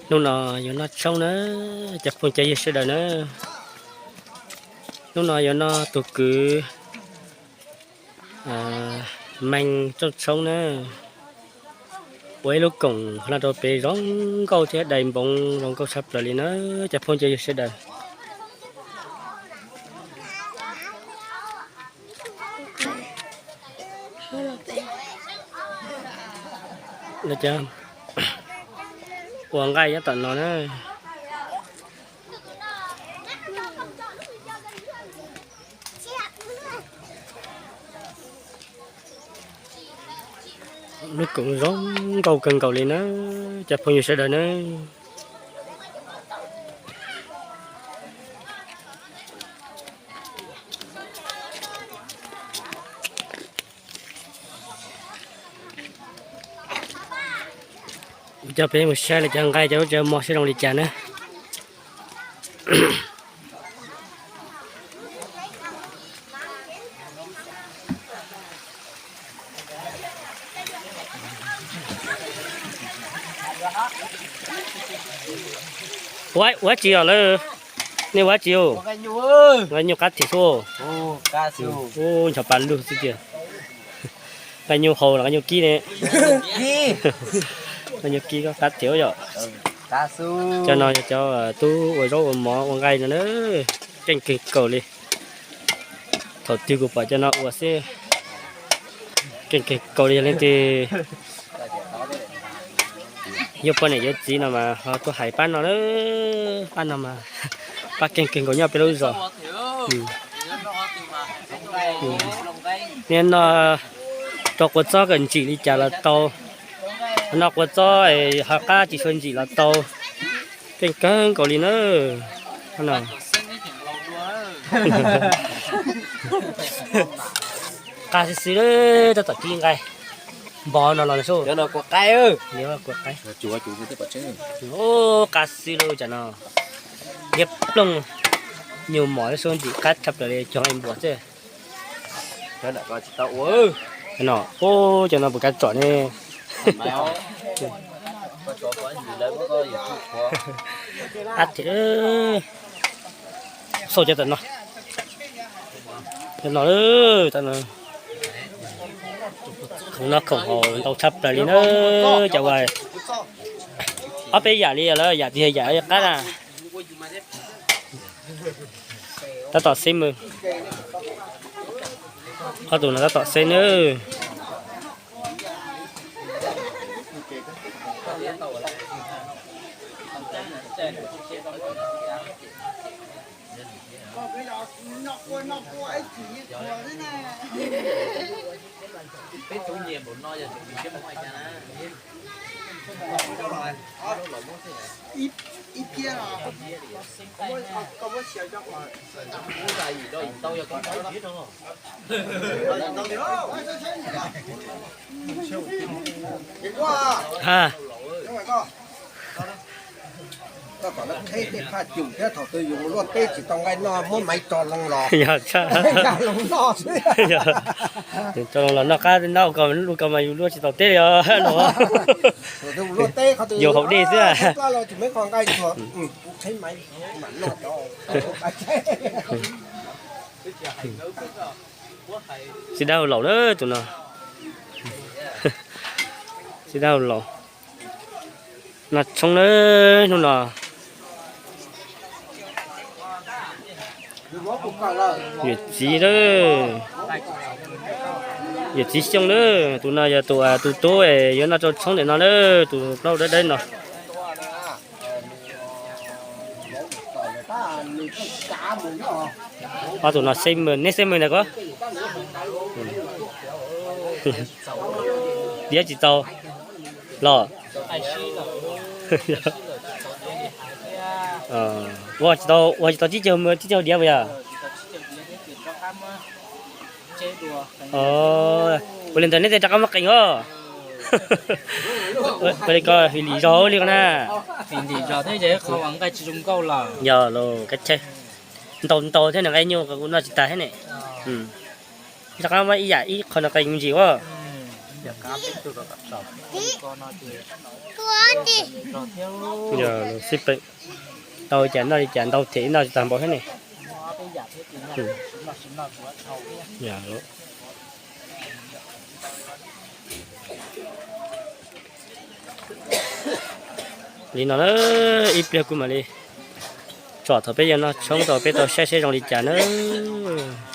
Hnub no yuav noj tshoob na, cov phooj cov ywg sawv daws na. Hnub no yuav noj tus kwv Meej rooj tshoob na. Ua ib lub koom no rau pem zoo nkauj thiab dai npoov zoo nkauj tshaj plaws li na, cov phooj cov ywg sawv daws. Ua nqaij nyob tom no na. Lub koom zoo nkauj kawg nkaus li na, cov phooj ywg sawv daws na. Kuv coj peb mus saib lawv cov nqaij cov ub cov mov saib zoo li cas na. Ua dab tsi os lawm? Nej ua dab tsi os? Nqaij nyuj qab thiab xwb. Ub, nchos pas lug xwb tiag. Nqaij nyuj haus los nqaij nyuj kib ne? Nqaij nyuj kib koj qab thiab yom. Cov no yog cov tub ua zaub ua mov ua nqaij no na, keej kawg nkaus li. Thaum twg kuv pom cov no ua xwb, keej kawg nkaus li. Yog leej twg yuav poj niam yuav txiv no mas ho tuaj hais pab no na, pab no mas pab keej kawg nkaus nyob peb lub zos. Niaj no rau quav txob kom ntsim li cas los tau, no quav txob ho qab tsis tshua ntsim los tau, keej kawg nkaus li na. Qab xwb xwb, tab tom kib nqaij npog no los. Qab xwb lauj, tsam no liab plooj, nyuj mom lub xub ntxim qab tshaj plaws li cog nqaij npua xwb. No, ub, cov no puas kav tsom ne? Ab thiab, xauj cov tam no, tam no, khoom no khoom haus ntau tshaj plaws li na. Cov ua ob peb yam li lawm, yam tiag yam qab na. Tab tom xeb mws, ob tug no tab tom xeb nawb. Ha, koj kom lawv qheb tej phaj cum thiab, thaum twg yus mus luaj teb tsis tau nqaij noj muab maiv tso loo los, yog, tso loo los noj qab noj ko, lub ko mas yus luaj tsis tau teb li os. Yus haus dej xwb. Txiv dab laus na tus no. Txiv dab laus. Noj tshoob na hnub no. Yawm txiv, yawm txiv Xyooj na, tus no yog tus, tus tub yuav noj rau tshoob ntawm no na, tus plaub dawb dawb no. Ob tug no xeb mws, neb xeb mws ntag ko. Diav tsis tau los. Ua tsis tau, ua tsis tau tsib caug mws, tsib caug diav puas yog? Ua li ntawd neb thiaj rov qab muab qees os. Ua li ko fim lim zog li ko na. Yog los, ntau ntau thiab, nws nqaij nyuj kuv noj tsis tag thiab ne. Rov qab muab ib yam ib qho no qees me ntsis as. Yog, xij peem, tau li cas noj li cas, ntau thiab ib noj tsis tag npaum thiab ne. Li no na, ib pliag kuv mam li tsom thaum peb yuav noj tshoob tau peb tau saib seb zoo li cas nawb.